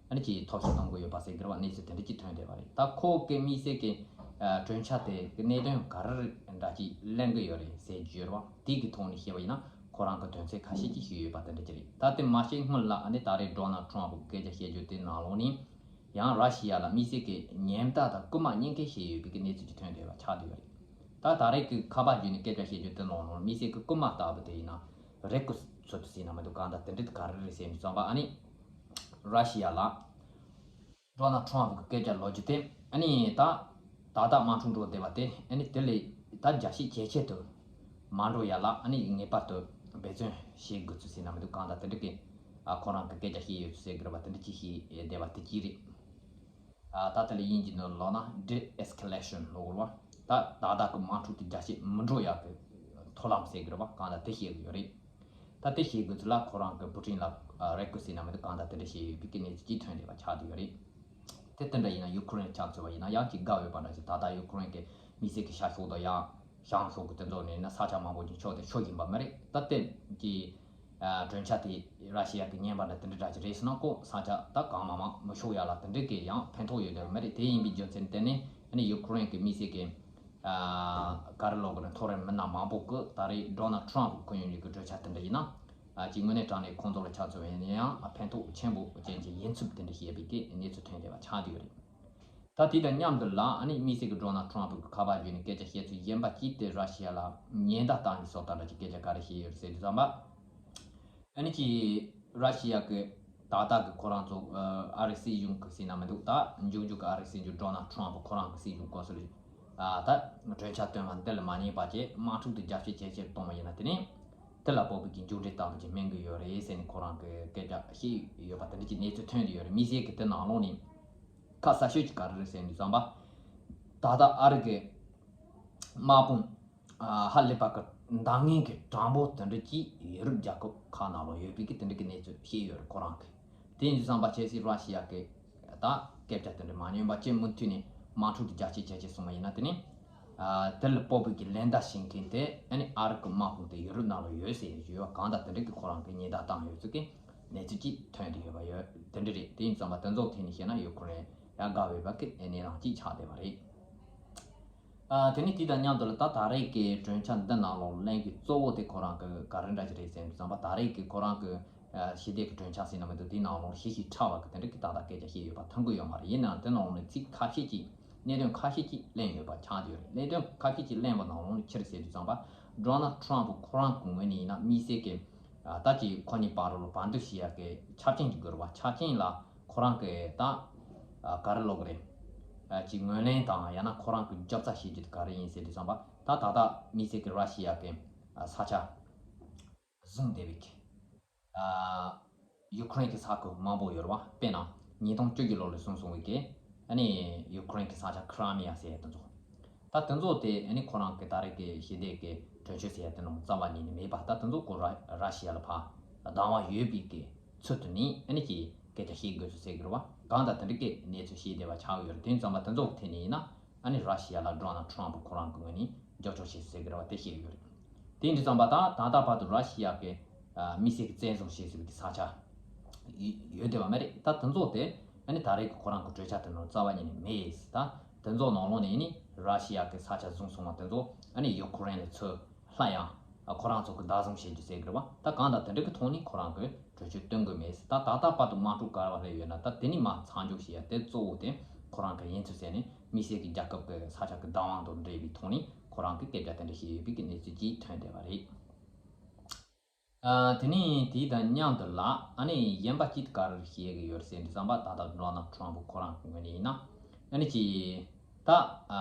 ཨ་ནི་ཅིག་ཐབས་ཤེས་གཏོང་གི་ཡོད་པ་ཟེར་གི་རེད་པ། གནས་ཚུལ་དེ་འདྲ་ཅིག་ཐོན་བསྡད་པ་རེད། ད་ཁོ་གི་དམིགས་བསལ་གྱི་ཨ་གྲོས་འཆར་དེ་གི་གནད་དོན་ག་རེ་འདྲ་ཅིག་གླེང་གི་ཡོད་རེད་ཟེར་རྒྱུ་ཡོད་རེད་པ། དེ་གི་ཐོག་ནས་བཤད་པ་ཡིན་ན་ཁོ་རང་གི་དོན་ཚན་ཁ་ཤས་ཅིག་ཞུས་ཡོད་པ་དེ་འདྲ་ཅིག་རེད། ད་དེ་མ་བཤད་སྔོན་ལ་ཨ་ནི་ད་རེས་ཌོ་ནལ་ཊམ་ཕུ་གི་སྐད་ཆ་བཤད་རྒྱུ་དེ་ནང་ལོགས་ནས་ཡང་ར་ཤི་ཡ་ལ་དམིགས་བསལ་གྱི་ཉེན་བརྡ་དང་སྐུལ་མ་གཉིས་ཀ་བྱས་ཡོད་པའི་གི་གནས་ཚུལ་ཅིག་ཐོན་བསྡད་པ་ཆགས་བསྡད་ཡོད་རེད། ད་ད་རེས་ཀྱི་ཁ་པར་བརྒྱུད་ནས་སྐད་ཆ་བཤད་རྒྱུ་དེ་ནང་ལོགས་དམིགས་བསལ་གྱི་སྐུལ་མ་ལྟ་བུ་དེ་ཡིན་ན་རེ་སྐུལ་ཚུལ་དུ་ཟེར་ན་མི་འདུག་གང་ལྟར་དེ་འདྲ་ག་རེ་རེད་ཟེར་ནས་བསམ་པ་ཨ་ནི་ར་ཤི་ཡ་ལ་ཌོ་ནལ་ཊམ་ཕུ་གི་སྐད་ཆ་ལབ་རྒྱུ་དེ་ཨ་ནི་ད་ད་ལྟ་དམག་འཁྲུག་འགྲོ་བསྡད་པ་དེ་ཨ་ནི་དེ་ལས་ད་རྒྱ་སྐྱེད་ཇེ་ཆེ་དུ་མ་འགྲོ་ཡ་ལ་ཨ་ནི་ངེས་པར་དུ་འབད་བརྩོན་བྱེད་དགོས་ཚུལ་ཟེར་ན་མི་འདུག་གང་ལྟར་དེ་འདྲ་གི་ཨ་ཁོ་རང་གི་སྐད་ཆ་བཤད་ཡོད་ཚུལ་ཟེར་གི་རེད་པ། དེ་འདྲ་ཅིག་བཤད་བསྡད་པ་དེ་གཅིག་རེད། ཨ་ད་དེ་ལ་དབྱིན་ཇི་ནང་ལབ་ན་de-escalation ལབ་དགོས་རེད་པ། ད་ད་ལྟ་གི་དམག་འཁྲུག་དེ་རྒྱ་སྐྱེད་མི་འགྲོ་ཡག་གི་མཐོང་ལམ་ཟེར་གི་རེད་པ། གང་ལྟར་དེ་བཤད་གི་ཡོད་རེད། ད་དེ་བཤད་དགོས་ཚུལ་ལ་ཁོ་རང་གི་པུ་ཊིན་ལ་ཨ་རེ་སྐུལ་ཟེར་ན་མི་འདུག་གང་ལྟར་དེ་འདྲ་བཤད་ཡོད་པའི་གི་གནས་ཚུལ་གཅིག་ཐོན་བསྡད་པ་ཆགས་བསྡད་ཡོད་རེད། དེ་དེ་འདྲ་ཡིན་ན་ཡུ་ཁུ་རེན་ཆ་མཚོན་པ་ཡིན་ན་ཡང་ཅིག་དགའ་འོས་པ་འདྲ་ཞིག་ད་ལྟ་ཡུ་ཁུ་རེན་གི་དམིགས་བསལ་གི་ཤར་ཕྱོགས་དང་ཡང་བྱང་ཕྱོགས་གི་དེ་ཚོ་ནས་ན་ས་ཆ་མང་པོ་ཅིག་ཕྱོགས་དེ་ཤོར་བཞིན་པ་མ་རེད། ད་དེ་གི་ཨ་གྲོས་འཆར་དེ་ར་ཤི་ཡ་གི་ཉན་པ་འདྲ་དེ་འདྲ་འདྲ་ཅིག་རེད་ཟེར་ན་ཁོ་ས་ཆ་ད་གང་མང་མང་མི་ཤོར་ཡ་ལ་དེ་འདྲ་གི་ཡང་ཕན་ཐོགས་ཡོད་དེ་མ་རེད། དེ་ཡིན་པའི་རྒྱུ་མཚན་དེ་ནི་ཨ་ནི་ཡུ་ཁུ་རེན་གི་དམིགས་བསལ་གི་ ཨ་ག་རེ་ལབ་དགོས་རེད། མཐོ་རིམ་མི་སྣ་མང་པོ་གིས་ད་རེས་ཌོ་ནལ་ཊམ་ཕི་ཁོ་ཡོང་རྒྱུ་གི་གྲོས་འཆར་དེ་འདྲ་ཡིན་ན། ཨ་ཅིག་དངོས་གནས་དྲང་གནས་ཁོང་ཚོ་ལ་ཆ་མཚོན་པ་ཡིན་ན་ཡང་ཕན་ཐོགས་ཆེན་པོ་ཅན་གྱི་ཡིན་ཚུལ་དེ་འདྲ་བཤད་པའི་གི་གནས་ཚུལ་ཐོན་བསྡད་པ་ཆགས་བསྡད་ཡོད་རེད། ད་དེ་དང་མཉམ་དུ་ལ་ཨ་ནི་དམིགས་བསལ་གྱི་ཌོ་ནལ་ཊམ་ཕི་གི་ཁ་པར་བརྒྱུད་ནས་སྐད་ཆ་བཤད་ཚུལ་གཞན་པ་གཅིག་དེ་ར་ཤི་ཡ་ལ་ཉེན་བརྡ་བཏང་གི་བཟོ་ལྟ་འདྲ་ཅིག་སྐད་ཆ་ག་རེ་བཤད་ཡོད་རེད་ཟེར་དུས་ཙམ་པ། ཨ་ནི་ཅི་ར་ཤི་ཡ་གི་ད་ལྟ་གི་ཁོ་རང་ཚོ་ཨ་རི་སྲིད་གཞུང་གི་ཟེར་ན་མི་འདུག་ད་མཇུག་མཇུག་གི་ཨ་རི་སྲིད་གཞུང་ཌོ་ནལ་ཊམ་ཕི་ཁོ་རང་གི་སྲིད་གཞུང་སྐབས་སུ་ལ་ཨ་ད་གྲོས་འཆར་བཏོན་པ་འདི་ལ་མ་ཉན་པ་བྱས་དམག་འཁྲུག་དེ་རྒྱ་སྐྱེད་ཇེ་ཆེར་གཏོང་བ་ཡིན་ན། དེ་ནས་དེ་ལ་དཔག་པའི་གི་མཇུག་འབྲས་དམ་པོ་ཅིག་སྨིན་གི་ཡོད་རེད་ཟེར་ནས་ཁོ་རང་གི་སྐད་ཆ་བཤད་ཡོད་པ་དེ་འདྲ་ཅིག་གནས་ཚུལ་ཐོན་བསྡད་ཡོད་རེད། དམིགས་བསལ་གི་དེ་ནང་ལོགས་ནས་ཁ་གསལ་ཤོས་ཅིག་ག་རེ་རེད་ཟེར་དུས་ཙམ་པ། ད་ལྟ་ཨ་རི་གི་དམག་དཔུང་ཨ་ཧ་ལས་པ་གི་འདང་ངེས་ཀྱི་གྲངས་འབོར་དེ་འདྲ་ཅིག་ཡུ་རོབ་རྒྱལ་ཁབ་ཁག་ནང་ལ་ཡོད་པའི་གི་དེ་འདྲ་གི་གནས་ཚུལ་བཤད་ཡོད་རེད་ཁོ་རང་གིས། དེ་ཡིན་དུས་ཙམ་པ་ཆབ་སྲིད་ར་ཤི་ཡ་གི་ད་སྐད་ཆ་དེ་འདྲ་མ་ཉན་པ་བྱས་མུ་མཐུད་ནས་དམག་འཁྲུག་དེ་རྒྱ་སྐྱེད་ཇེ་ཆེར་སོང་བ་ཡིན་ན། དེ་ནས་ཨ་དེ་ལ་དཔག་པའི་གི་ལན་བརྡ་བྱེད་མཁན་དེ་ཨ་ནི་ཨ་རི་གི་དམག་དཔུང་དེ་ཡུ་རོབ་ནང་ལ་ཡོད་ཟེར་ཡོད་པ་གང་ལྟར་དེ་འདྲ་གི་ཁོ་རང་གིས་ཉེན་བརྡ་བཏང་ཡོད་ཚུལ་གི་གནས་ཚུལ་ཅིག་ཐོན་བསྡད་ཡོད་པ་ཡོད། དེ་འདྲ་རེད། དེ་ཡིན་དུས་ཙམ་པ་དེ་ཚོ་ཐད་ནས་བཤད་ན་ཡུ་ཁུ་རེན་ཡ་དགའ་འོས་པ་གི་གནས་སྟངས་ཅིག་ཆགས་བསྡད་པ་རེད། ཨ་དེ་ནས་དེ་དང་མཉམ་དུ་ལ་ད་ད་རེས་ཀྱི་གྲོས་འཆར་འདི་ནང་ལོགས་གླེང་གི་གཙོ་བོ་དེ་ཁོ་རང་གི་ག་རེ་འདྲ་ཞིག་རེད་ཟེར་དུས་ཙམ་པ། ད་རེས་ཀྱི་ཁོ་རང་གི་ཨ་ཞི་བདེ་གི་གྲོས་འཆར་ཟེར་ན་མི་འདུག་དེའི་ནང་ལོགས་ཞི་ཞིང་ཕྲ་བ་གི་དེ་འདྲ་གི་ཏག་ཏག་སྐད་ཆ་བཤད་ཡོད་པ་མཐོང་གི་ཡོད་མ་རེད། ཡིན་ནའང་དེ་ནང་ལོགས་ནས་ཚིག་ཁ་ཤས་ཅིག་གནད་དོན་ཁ་ཤས་ཅིག་གླེང་ཡོད་པ་ཆགས་བསྡད་ཡོད་རེད། གནད་དོན་ཁ་ཤས་ཅིག་གླེང་བ་ནང་ལོགས་ནས་ཅི་རེད་ཟེར་དུས་ཙམ་པ། ཌོ་ནལ་ཊམ་ཕི་ཁོ་རང་གི་ངོས་ནས་ཡིན་ན་དམིགས་བསལ་གྱི་ཨ་ད་ཅིག་ཁོ་གཉིས་བར་ལ་བར་འདུམ་བྱེད་ཡག་གི་ཆ་རྐྱེན་ཅིག་དགོས་རེད་བ། ཆ་རྐྱེན་ལ་ཁོ་རང་གི་ད་ཨ་ག་རེ་ལབ་དགོས་རེད། ཨ་ཅིག་ངོས་ལེན་དང་ཡང་ན་ཁོ་རང་གི་རྒྱབ་རྩ་བྱེད་རྒྱུ་དེ་ག་རེ་ཡིན་ཟེར་དུས་ཙམ་པ། ད་ད་ལྟ་དམིགས་བསལ་གྱི་ར་ཤི་ཡ་གི་ཨ་ས་ཆ་བཟུང་བསྡད་པའི་གི་ཨ་ཡུ་ཁུ་རེན་གྱི་ས་ཁུལ་མང་པོ་ཡོད་རེད་བ། དཔེར་ན་ཉིས་སྟོང་བཅུ་བཞི་ལོ་ལ་བཟུང་སོང་བའི་གི་ཨ་ནི་ཡུ་ཁུ་རེན་གྱི་ས་ཆ་ཁི་རི་མི་ཡ་ཟེར་ཡ་དེ་ཚོ། ད་དེ་ཚོ་དེ་ཨ་ནི་ཁོ་རང་གི་ད་རེས་ཀྱི་ཞི་བདེ་གི་གྲོས་ཆོད་ཟེར་ཡ་དེ་ནང་རྩ་བ་ཉིད་ནས་མེད་པ། ད་དེ་ཚོ་ཁོ་ར་ར་ཤི་ཡ་ལ་ཕར་སྡང་བ་ཡོད་པའི་གི་ཚུལ་དུ་ནི་ཨ་ནི་ཀྱི་སྐད་ཆ་བཤད་དགོས་ཚུལ་ཟེར་གི་རེད་བ། གང་ལྟར་དེ་འདྲ་གི་གནས་ཚུལ་བཤད་བསྡད་པ་ཆགས་ཡོད་རེད། དེ་ཙམ་པ་དེ་ཚོ་ཐད་ནས་ཡིན་ན་ཨ་ནི་ར་ཤི་ཡ་ལ་ཌོ་ནལ་ཊམ་ཕི་ཁོ་རང་གི་ངོས་ནས་རྒྱབ་སྐྱོར་བྱེད་ཟེར་གི་རེད་བ། དེ་བཤད་ཡོད་རེད། དེ་འདྲ་ཙམ་པ་ད་ད་ལྟ་བར་དུ་ར་ཤི་ཡ་གི་ཨ་དམིགས་བསལ་གྱི་བཙན་བཟུང་བྱས་ཟིན་པའི་ས་ཆ་ཡོད་ཡོད་བསྡད་པ་མ་རེད། ད་དེ་ཚོ་དེ་ཨ་ནི་ད་རེས་ཀྱི་ཁོ་རང་གི་གྲོས་འཆར་དེ་ནང་རྩ་བ་ཉིད་ནས་མེད། ད་དེ་ཚོ་ནང་ལོགས་ནས་ནི་ར་ཤི་ཡ་གི་ས་ཆ་བཟུང་སོང་བ་དེ་ཚོ་ཨ་ནི་ཡུ་ཁུ་རེན་ལ་ཚུར་སླར་ཡང་ཨ་ཁོ་རང་ཚོ་གི་བདག་བཟུང་བྱེད་རྒྱུ་ཟེར་གི་རེད་བ། ད་གང་ལྟར་དེ་འདྲ་གི་ཐོག་ནས་ཁོ་རང་གི་གྲོས་ཆོད་བཏོན་དགོས་མེད། ད་ད་ལྟ་བར་དུ་དམག་འཁྲུག་ག་རེ་བ་སླེབས་ཡོད་ན་ད་དེ་ནི་མར་མཚམས་འཇོག་བྱེད་ཡ་དེ་གཙོ་བོ་དེ་ཁོ་རང་གི་ཡིན་ཚུལ་ཟེར་ནས་དམིགས་བསལ་གྱི་རྒྱལ་ཁབ་ཀྱི་ས་ཆ་གི་བདག་དབང་དང་འབྲེལ་བའི་ཐོག་ནས་ཁོ་རང་གི་སྐད་ཆ་དེ་འདྲ་བཤད་ཡོད་པའི་གི་གནས་ཚུལ་ཅིག་ཐོན་བསྡད་པ་རེད། ཨ་དེ་ནས་དེ་དང་མཉམ་དུ་ལ་ཨ་ནི་གཞན་པ་ཅིག་ག་རེ་བཤད་གི་ཡོད་ཟེར་དུས་ཙམ་པ། ད་ལྟ་ཌོ་ནལ་ཊམ་ཕི་ཁོ་རང་གི་ངོས་ནས་ཡིན་ན་ཨ་ནི་ཅི་ད་ཨ་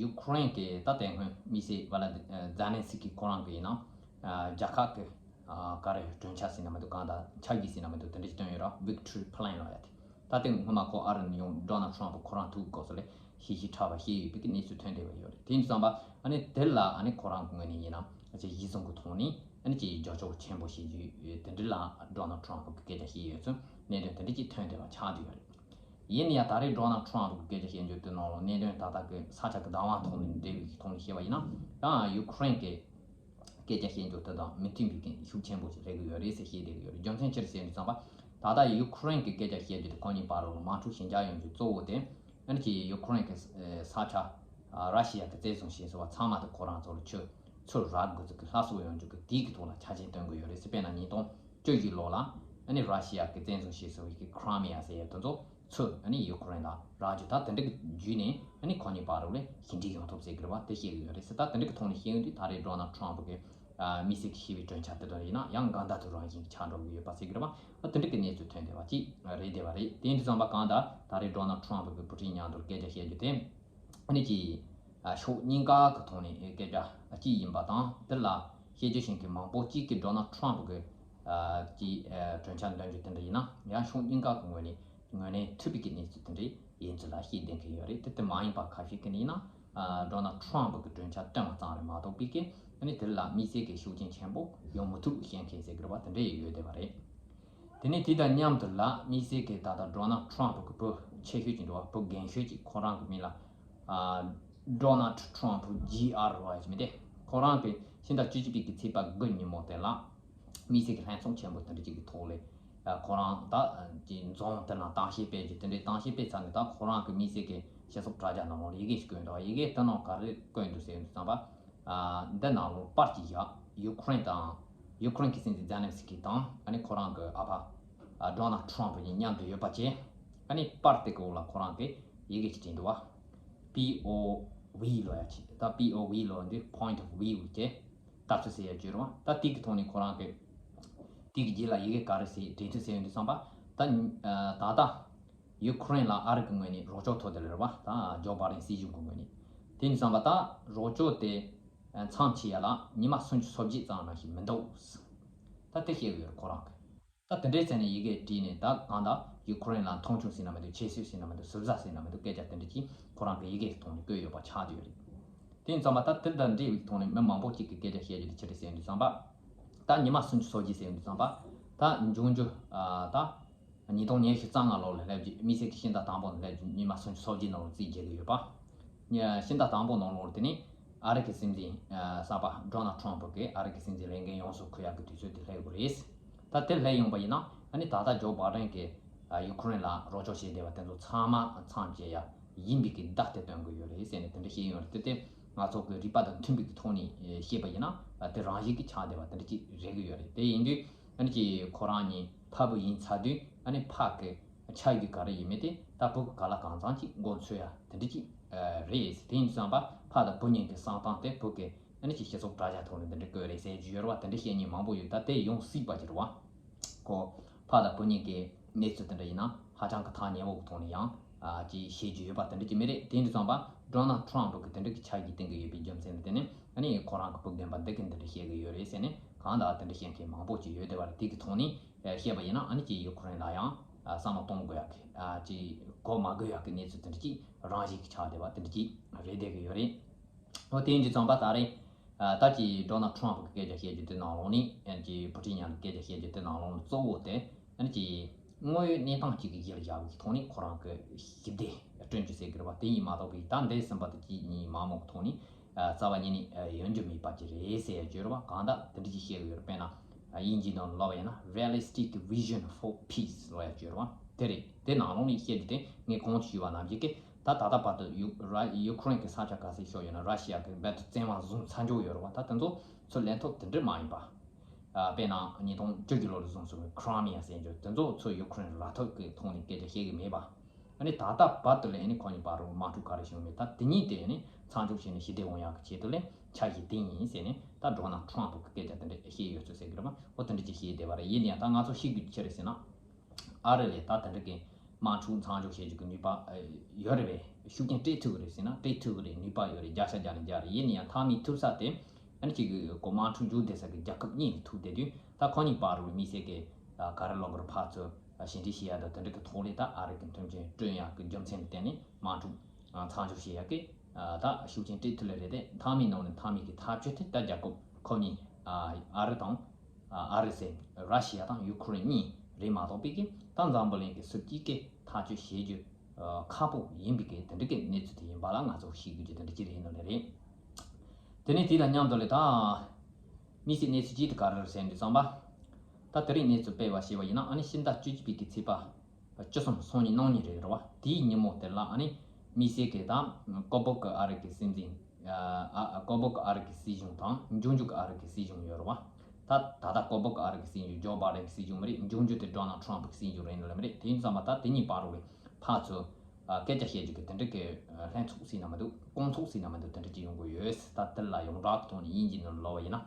ཡུ་ཁུ་རེན་གྱི་ད་དེ་སྔོན་དམིགས་བསལ་ཝ་ལ་ཛེ་ལན་སི་ཀི་ཁོ་རང་གི་ཡིན་ན་ཨ་རྒྱལ་ཁབ་ཀྱི་ཨ་ག་རེ་གྲོས་འཆར་ཟེར་ན་མི་འདུག་གང་ལྟར་འཆར་གཞི་ཟེར་ན་མི་འདུག་དེ་འདྲ་ཞིག་བཏོན་ཡོད་ར། Victory Plan ལབ་ཡ་དེ། ད་དེ་སྔོན་མ་ཁོ་ཨ་རི་ནས་ཡོང་ཌོ་ནལ་ཊམ་ཕི་ཁོ་རང་ཐུག་སྐབས་སུ་ལས་ཞི་ཞིང་ཕྲ་བ་བཤད་ཡོད་པའི་གི་གནས་ཚུལ་ཐོན་བསྡད་པ་ཡོད་རེད། དེ་ཡིན་ཙམ་པ་ཨ་ནི་དེ་ལ་ཨ་ནི་ཁོ་རང་གི་ངོས་ནས་ཡིན་ན་ཨ་ཅེ་གཞི་བཟུང་གི་ཐོག་ནས་ཨ་ནི་ཅེ་རྒྱབ་སྐྱོར་ཆེན་པོ་བྱེད་རྒྱུ་དེ་འདྲ་ལ་ཌོ་ནལ་ཊམ་ཕི་གི་སྐད་ཆ་བཤད་ཡོད་ཚུལ་གནད་དོན་དེ་འདྲ་ཅིག་ཐོན་བསྡད་པ་ཆགས་བསྡད་ཡོད་རེད། ཡིན་ན་ཡང་ད་རེས་ཌོ་ནལ་ཊམ་ཕི་གི་སྐད་ཆ་བཤད་རྒྱུ་དེ་ནང་ལ་གནད་དོན་ད་ལྟ་གི་ས་ཆ་གི་བདག་དབང་ཐོག་ནས་འབྲེལ་བའི་ཐོག་ནས་བཤད་པ་ཡིན་ན་ཡང་ཡུ་ཁུ་རེན་གི་སྐད་ཆ་བཤད་རྒྱུ་དེ་དང་མི་མཐུན་པའི་རྐྱེན་ཤུགས་ཆེན་པོ་ཞིག་རེད་གི་ཡོད་རེད་ཟེར་བཤད་བསྡད་གི་ཡོད་རེད། རྒྱུ་མཚན་ཅི་རེད་ཟེར་དུས་ཙམ་པ། ད་ལྟ་ཡུ་ཁུ་རེན་གྱི་སྐད་ཆ་བཤད་རྒྱུ་དེ་ཁོ་གཉིས་བར་ལ་དམག་འཁྲུག་ཞི་འཇགས་ཡོང་རྒྱུ་གཙོ་བོ་དེ་ཨ་ནི་ཅི་ཡུ་ཁུ་རེན་གྱི་ས་ཆ་ར་ཤི་ཡ་གི་བཙན་བཟུང་བྱས་སོང་བ་ཚང་མ་དེ་ཁོ་རང་ཚོ་ལ་ཆུ་ཚུར་རག་དགོས་ཚུལ་གྱི་སླར་གསོ་ཡོང་རྒྱུ་གི་དེའི་གི་ཐོག་ལ་ཆ་རྐྱེན་བཏོན་གི་ཡོད་རེད་ཟེར། དཔེར་ན་ཉིས་སྟོང་བཅུ་བཞི་ལོ་ལ་ཨ་ནི་ར་ཤི་ཡ་གི་བཙན་བཟུང་བྱས་སོང་བའི་གི་ཁི་རི་མི་ཡ་ཟེར་ཡ་དེ་ཚོ་ཚུར་ཨ་ནི་ཡུ་ཁུ་རེན་ལ་རག་རྒྱུ། ད་དེ་འདྲ་གི་བརྒྱུད་ནས་ཨ་ནི་ཁོ་གཉིས་བར་ལ་ཞི་འགྲིག་ཡོང་ཐབས་ཟེར་གི་རེད་བ། དེ་བཤད་གི་ཡོད་རེད་ཟེར། ད་དེ་འདྲ་གི་ཐོག་ནས་བཤད་ཡོང་དུས་ད་རེས་ཌོ་ནལ་ཊམ་ཕི་གི་ཨ་དམིགས་བསལ་གྱི་ཞི་བའི་གྲོས་འཆར་དེ་དག་ཡིན་ན་ཡང་འགལ་ཟླ་དང་རང་བཞིན་གྱི་ཆགས་འགྲོ་གི་ཡོད་པ་ཟེར་གི་རེད་བ། ཨ་དེ་འདྲ་གི་གནས་ཚུལ་ཐོན་བསྡད་པ་ཅིག་རེད་བསྡད་པ་རེད། དེ་ཡིན་དུས་ཙམ་པ་གང་ལྟར་ད་རེས་ཌོ་ནལ་ཊམ་ཕི་གི་བུ་ཁྲིད་མཉམ་དུ་སྐད་ཆ་བཤད་རྒྱུ་དེ་ཨ་ནི་ཅི་ཨ་ཕྱོགས་གཉིས་ཀ་གི་ཐོག་ནས་སྐད་ཆ་གཅིག་ཡིན་པ་དང་། དེ་ལ་བཤད་རྒྱུ་ཞིག་གི་མང་པོ་གཅིག་གིས་ཌོ་ནལ་ཊམ་ཕི་གི་ཨ་ཀྱི་ཨ་གྲོས་འཆར་འདོན་རྒྱུ་དེ་འདྲ་ཡིན་ན་ཡང་ཕྱོགས་གཉིས་ཀ་གི་ངོས་ནས་ངོས་ལེན་ཐུབ་པའི་གི་གནས་ཚུལ་དེ་འདྲ་ཡིན་ཚུལ་ལ་བཤད་བསྡད་མཁན་ཡོད་རེད། དེ་ལྟར་མ་ཡིན་པ་ཁ་ཤས་ཀྱིས་ཡིན་ན་ཨ་ཌོ་ནལ་ཊམ་ཕི་གི་གྲོས་འཆར་བཏོན་པ་ཙམ་རེད་མ་གཏོགས་པའི་གི་ཨ་ནི་དེ་ལ་དམིགས་བསལ་གྱི་ཤུགས་རྐྱེན་ཆེན་པོ་ཡོང་མི་ཐུབ་བཤད་མཁན་ཟེར་གི་རེད་བ། དེ་འདྲ་ཡི་ཡོད་བསྡད་པ་རེད། དེ་ནས་དེ་དང་མཉམ་དུ་ལ་དམིགས་བསལ་གྱི་ད་ལྟ་ཌོ་ནལ་ཊམ་ཕི་གི་བུ་ཆེ་ཤོས་ཅིག་འདུག་བ། བུ་རྒན་ཤོས་ཅིག་ཁོ་རང་གི་མིང་ལ་ཨ་ཌོ་ནལ་ཊམ་ཕི་ཇི་ཨར་ཝའི་ཅིག་མི་དེ། ཁོ་རང་གི་ཕྱི་ཟླ་བཅུ་གཅིག་པའི་གི་ཚེས་པ་དགུ་ཉིན་མོ་དེ་ལ་དམིགས་བསལ་གྱི་ལྷན་ཚོགས་ཆེན་པོ་དེ་འདྲ་ཅིག་གི་ཐོག་ལ་ཨ་ཁོ་རང་ད་ཀྱི་འཛོམས་དེ་ན་གཏམ་བཤད་སྤེལ་རྒྱུ་དེ་འདྲའི་གཏམ་བཤད་སྤེལ་ཚར་ནས། ད་ཁོ་རང་གི་དམིགས་བསལ་གྱི་ སྤྱི་ཚོགས་དྲ་རྒྱ་ནང་ལོགས་ལ་ཡི་གེ་ཞིག་བཀོད་འདུག་ཡི་གེ་དེ་ནང་ག་རེ་བཀོད་འདུག་ཟེར་དུས་ཙམ་པ། ཨ་འདི་ནང་ལོགས་པར་གྱི་ཡ་ཡུ་ཁུ་རེན་དང་ཡུ་ཁུ་རེན་གྱི་སྲིད་འཛིན་ཛེ་ལན་སི་ཀི་དང་ཨ་ནི་ཁོ་རང་གི་ཨ་ཕ་ཨ་ཌོ་ནལ་ཊམ་པ་གཉིས་མཉམ་དུ་ཡོད་པ་བཅས། ཨ་ནི་པར་དེ་གི་འོག་ལ་ཁོ་རང་གི་ཡི་གེ་ཞིག་བྲིས་འདུག་བ། པི་ཨོ་ཝི་ལོ་ཡ་ཆེ། ད་པི་ཨོ་ཝི་ལོ་འདི་Point of View བཅས་ལྟ་ཚུལ་ཟེར་ཡ་བརྗོད་རུང་། ད་དེ་གི་ཐོག་ནས་ཁོ་རང་གི་དེ་གི་རྗེས་ལ་ཡི་གེ་ག་རེ་ཟེར་བྲིས་འདུག་ཟེར་ཡོང་དུས་ཙམ་པ། ད་ད་ལྟ་ཡུ་ཁུ་རེན་ལ་ཨ་རི་གི་ངོས་ནས་རོགས་སྐྱོར་ཐོབ་བསྡད་ལ་རེད་བ། ད་ཇོ་བྷ་ཌེན་སྲིད་གཞུང་གི་ངོས་ནས། དེ་ཡིན་ཙམ་པ་ད་རོགས་སྐྱོར་དེ་མཚམས་ཆད་ཡ་ལ་ཉི་མ་སུམ་ཅུ་སོ་བརྒྱད་ཙམ་ནང་བཞིན་མི་འདུག་ད་དེ་བཤད་གི་ཡོད་རེད་ཁོ་རང་གི། ད་དེ་འདྲའི་ཚད་ནས་ཡི་གེ་བྲིས་ནས་ད་གང་ལྟར་ཡུ་ཁུ་རེན་ལ་མཐོང་ཆུང་ཟེར་ན་མི་འདུག་ཁྱད་གསོད་ཟེར་ན་མི་འདུག་ཟུར་ཟ་ཟེར་ན་མི་འདུག་སྐད་ཆ་དེ་འདྲ་ཅིག་ཁོ་རང་གི་ཡི་གེ་ཐོག་ནས་བཀོད་ཡོད་པ་ཆགས་བསྡད་ཡོད་རེད། དེ་ཡིན་ཙམ་པ་ད་དེ་དང་འབྲེལ་བའི་ཐོག་ནས་མི་མང་པོ་ཅིག་གིས་སྐད་ཆ་བཤད་རྒྱུ་དེ་ཆི་རེད་ཟེར་དུས་ཙམ་པ། ད་ཉི་མ་སུམ་ཅུ་སོ་བརྒྱད་ཟེར་དུས་ཙམ་པ། ད་འབྱུང་འགྱུར་ཨ་ད་ཉིས་སྟོང་ཉི་ཤུ་རྩ་ལྔ་ལོ་ལ་སླེབས་རྗེས་དམིགས་བསལ་གྱི་ཕྱི་ཟླ་དང་པོ་ལ་སླེབས་རྗེས་ཉི་མ་སུམ་ཅུ་སོ་བརྒྱད་ནང་ལ་རྩིས་རྒྱག་གི་ཡོད་པ། ཉ་ཕྱི་ཟླ་དང་པོ་ནང་ལོགས་དེ་ནི་ཨ་རི་གི་སྲིད་འཛིན་ཨ་གསར་པ་ཌོ་ནལ་ཊམ་པ་གིས་ཨ་རི་གི་སྲིད་འཛིན་ལས་འགན་ཡོངས་སུ་འཁུར་ཡག་གི་དུས་ཚོད་དེ་སླེབས་ཡོད་རེད། ད་དེ་སླེབས་ཡོང་པ་ཡིན་ན་ཨ་ནི་ད་ལྟ་ཇོ་བྷ་ཌེན་གྱིས་ཨ་ཡུ་ཁུ་རེན་ལ་རོགས་སྐྱོར་བྱས་བསྡད་པ་དེ་ཚོ་ཚང་མ་མཚམས་བཅད་ཡ་ཡིན་པའི་གི་བརྡ་དེ་སྟོན་གི་ཡོད་རེད་ཟེར་ནས་དེ་འདྲ་བཤད་ཡོད་རེད། དེ་དེ་ང་ཚོ་གི་རིག་པ་དང་མཐུན་པའི་གི་ཐོག་ནས་བཤད་པ་ཡིན་ན་དེ་རང་བཞིན་གྱི་ཆགས་བསྡད་པ་དེ་འདྲ་ཅིག་རེད་གི་ཡོད་རེད། དེ་ཡིན་དུས་ཨ་ནི་ཅིག་ཁོ་རང་གཉིས་ཕ་བུ་ཡིན་ཚར་དུས་ཨ་ནི་ཕ་གི་ཆ་རྒྱུས་ག་རེ་ཡིན་མིན་དེ་ད་བུ་གི་ག་ལ་གང་འཚམ་ཅིག་མགོ་འཚོས་ཡ་དེ་འདྲ་ཅིག་རེད། དེ་ཡིན་དུས་ཙམ་པ་ཕ་དང་བུ་གཉིས་ཀྱི་བསམ་སྟངས་དེ་བུ་གི་ཨ་ནི་ཅིག་སྤྱི་ཚོགས་དྲ་རྒྱ་ཐོག་ནས་འདི་འདྲ་བཀོད་རེད་ཟེར་རྒྱུ་ཡོད་རེད་བ། དེ་འདྲ་བཤད་མཁན་མང་པོ་ཡོད། ད་དེ་ཡོང་སྲིད་པ་ཅིག་རེད་བ། ཁོ་ཕ་དང་བུ་གཉིས་ཀྱི་གནས་ཚུལ་དེ་འདྲ་ཡིན་ན་ཧ་ཅང་གི་ཐག་ཉེ་བོ་གི་ཐོག་ནས་ཡང་ཅིག་བཤད་རྒྱུ་ཡོད་པ་དེ་འདྲ་ཅིག་མི་རེད། དེ་ཡིན་དུས་ཙམ་པ་ཌོ་ནལ་ཊམ་པ་གི་དེ་འདྲ་གི་ཆ་རྒྱུས་བསྟན་གི་ཡོད་པའི་རྒྱུ་མཚན་ལ་བརྟེན་ནས་ཨ་ནི་ཁོ་རང་གི་བུ་རྒན་པ་འདི་གི་འདི་འདྲ་བཤད་གི་ཡོད་རེད་ཟེར་ནས་གང་ལྟར་དེ་འདྲ་བཤད་མཁན་མང་པོ་ཅིག་ཡོད་བསྡད་པ་རེད། དེ་གི་ཐོག་ནས་བཤད་པ་ཡིན་ན་ཨ་ནི་ཅིག་ཡུ་ཁུ་རེན་ལ་ཡང་བསམ་བློ་གཏོང་དགོས་ཡག་གི་ཅིག་གོ་མ་དགོས་ཡག་གི་གནས་ཚུལ་དེ་འདྲ་ཅིག་རང་བཞིན་གྱི་ཆགས་བསྡད་པ་དེ་འདྲ་ཅིག་རེད་བསྡད་གི་ཡོད་རེད། འོ་དེ་ཡིན་དུས་ཙམ་པ་ད་རེས་ཨ་ད་ཅི་ཌོ་ནལ་ཊམ་པ་གི་སྐད་ཆ་བཤད་རྒྱུ་དེ་ནང་ལོགས་ནས་ཨ་ཅི་ཕུ་ཊིན་མཉམ་དུ་སྐད་ཆ་བཤད་རྒྱུ་དེ་ནང་ལོགས་ནས་གཙོ་བོ་དེ་ཨ་ཅི་དངོས་ཡོད་གནས་སྟངས་གཅིག་གི་གཞི་ལ་བཞག་པའི་ཐོག་ནས་ཁོ་རང་གི་ཞི་བདེ་བསྐྲུན་རྒྱུ་ཟེར་གི་རེད་བ། དེ་ཡིན་མ་གཏོགས་པའི་ད་འདས་ཟིན་པ་དེ་གཅིག་གཉིས་མ་མོག་ཐོག་ནས་ཨ་རྩ་བ་ཉིད་ནས་ཨ་ཡོང་རྒྱུ་མེད་པ་ཅིག་རེད་ཟེར་ཡ་བརྗོད་རེད་བ། གང་ལྟར་དེ་འདྲ་ཅིག་བཤད་གི་ཡོད་རེད། དཔེར་ན་དབྱིན་ཇིའི་ནང་ལ་ལབ་པ་ཡིན་ན་Realistic Vision for Peace ལབ་ཡ་བརྗོད་རེད་བ། དེ་རེད། དེ་ནང་ལོགས་ནས་བཤད་རྒྱུ་དེ་ངས་གོང་དུ་ཞུས་པ་ནང་བཞིན་གི་ད་ད་ལྟ་བར་དུ་ཡུ་ར་ཡུ་ཁུ་རེན་གྱི་ས་ཆ་ག་ཚོད་ཤོར་ཡོད་ན་ར་ཤི་ཡ་གི་རྦད་དེ་བཙན་དབང་བཟུང་ཚར་འཇོག་ཡོད་རེད་བ། ད་དེ་ཚོ་ཚུར་ལེན་ཐབས་དེ་འདྲ་མ་ཡིན་པ། ཨ་དཔེར་ན་ཉིས་སྟོང་བཅུ་བཞི་ལོ་ལ་བཟུང་སོང་བའི་ཁི་རི་མི་ཡ་ཟེར་རྒྱུ་དེ་ཚོ་ཚུར་ཡུ་ཁུ་རེན་ལ་རག་ཐབས་ཀྱི་ཐོག་ནས་སྐད་ཆ་བཤད་གི་མེད་པ། ཨ་ནི་ད་ལྟ་བར་དུ་ལ་ཨ་ནི་ཁོ་གཉིས་བར་དུ་དམག་འཁྲུག་ག་རེ་བྱུང་མེད། ད་དེ་གཉིས་དེ་ཨ་ནི་མཚམས་འཇོག་བྱས་ནས་ཞི་བདེ་ཡོང་ཡག་གི་ཆེད་དུ་ལ་ཆ་ཞིག་དེ་ཡིན་ཟེར་ནས་ད་ཌོ་ནལ་ཊམ་པ་གི་སྐད་ཆ་དེ་འདྲ་བཤད་ཡོད་ཚུལ་ཟེར་གི་རེད་བ། འོ་དེ་འདྲ་ཅིག་བཤད་བསྡད་པ་རེད། ཡིན་ན་ཡང་ད་ང་ཚོ་ཤེས་དགོས་ཆི་རེད་ཟེར་ན། ཨ་རི་ལས་ད་དེ་འདྲ་གི་དམག་འཁྲུག་མཚམས་འཇོག་བྱེད་རྒྱུ་གི་ནུས་པ་ཨ་ཡོད་རེད་པས། ཤུགས་རྐྱེན་སྤྲད་ཐུབ་ཀྱི་རེད་ཟེར་ན་སྤྲད་ཐུབ་ཀྱི་རེད། ནུས་པ་ཡོད་རེད། བརྒྱ་ཆ་བརྒྱ་ནས་བརྒྱ་རེད། ཡིན་ན་ཡང་མཐའ་མའི་ཐུབ་ས་དེ་ཨ་ནི་གཅིག་གི་གོ་དམག་འཁྲུག་མཇུག་བསྡད་ས་གི་རྒྱལ་ཁབ་གཉིས་ལ་ཐུག་བསྡད་དུས་ད་ཁོ་གཉིས་བར་དུ་དམིགས་བསལ་གི་ཨ་ག་རེ་ལབ་དགོས་རེད། ཕར་ཚུར་ཨ་ཞི་འགྲིག་བྱེད་ཡ་དང་དེ་འདྲ་གི་ཐོག་ལས་ད་ཨ་རི་གི་མཐུན་རྐྱེན་བསྐྲུན་ཡ་གི་རྒྱུ་མཚན་ལ་བརྟེན་ནས་དམག་འཁྲུག་ཨ་མཚམས་འཇོག་བྱེད་ཡ་གི་ཨ་ད་ཤུགས་རྐྱེན་སྤྲད་ཐུབ་ལེ་རེད་དེ། མཐའ་མའི་ནང་ནས་མཐའ་མའི་གི་ཐག་གཅོད་དེ་ད་རྒྱལ་ཁབ་ཁོ་གཉིས་ཨ་ཨ་རི་དང་ཨ་རི་ཟེར་ར་ཤི་ཡ་དང་ཡུ་ཁུ་རེན་གཉིས་རེད་མ་གཏོགས་པའི་གི་ད་འཛམ་བུ་གླིང་གི་སུ་གཅིག་གིས་ཐག་གཅོད་བྱེད་རྒྱུ་ཨ་ཁག་པོ་ཡིན་པའི་གི་དེ་འདྲ་གི་གནས་ཚུལ་དེ་ཡིན་པ་ལ་ང་ཚོ་ཤེས་དགོས་རྒྱུ་དེ་འདྲ་ཅིག་རེད་ནོ་ལེ་རེད། དེ་ནས་དེ་དང་མཉམ་དུ་ལེ་ད་དམིགས་བསལ་གནས་ཚུལ་གཅིག་དེ་ག་རེ་རེད་ཟེར་འདུག་བསམ་པ། ད་དེ་རིང་གནས་ཚུལ་སྤེལ་བ་ཞེས་པ་ཡིན་ན་ཨ་ནི་ཕྱི་ཟླ་བཅུ་གཅིག་པའི་གི་ཚེས་པ་བཅུ་གསུམ་སང་ཉིན་གནངས་ཉིན་རེད་རེད་བ། དེའི་ཉིན་མོ་དེ་ལ་ཨ་ནི་དམིགས་བསལ་གི་ད་ཀོ་བོ་ཀི་ཨ་རི་གི་སྲིད་འཛིན་ཨ་ཨ་ཀོ་བོ་ཀི་ཨ་རི་གི་སྲིད་གཞུང་དང་འབྱུང་འགྱུར་གི་ཨ་རི་གི་སྲིད་གཞུང་ཡོད་རེད་བ། ད་ད་ལྟ་ཀོ་བོ་ཀི་ཨ་རི་གི་སྲིད་གཞུང་ཇོ་བྷ་ཌེན་གི་སྲིད་གཞུང་མ་རེད། འབྱུང་འགྱུར་དེ་ཌོ་ནལ་ཊམ་པ་གི་སྲིད་གཞུང་རེད་ནོ་ལེ་མ་རེད། དེ་ཡིན་ཙང་མ་ད་དེ་གཉིས་བར་རུ་ལེ་ཕར་ཚུར་ཨ་སྐད་ཆ་བཤད་རྒྱུ་གི་དེ་འདྲ་གི་ཨ་ལྷན་ཚོགས་ཟེར་ན་མི་འདུག་སྐོང་ཚོགས་ཟེར་ན་མི་འདུག་དེ་འདྲ་ཅིག་ཡོང་གི་ཡོད། ད་དེ་ལ་ཡོངས་གྲགས་ཀྱི་ཐོག་ནས་དབྱིན་ཇི་ནང་ལབ་པ་ཡིན་ན།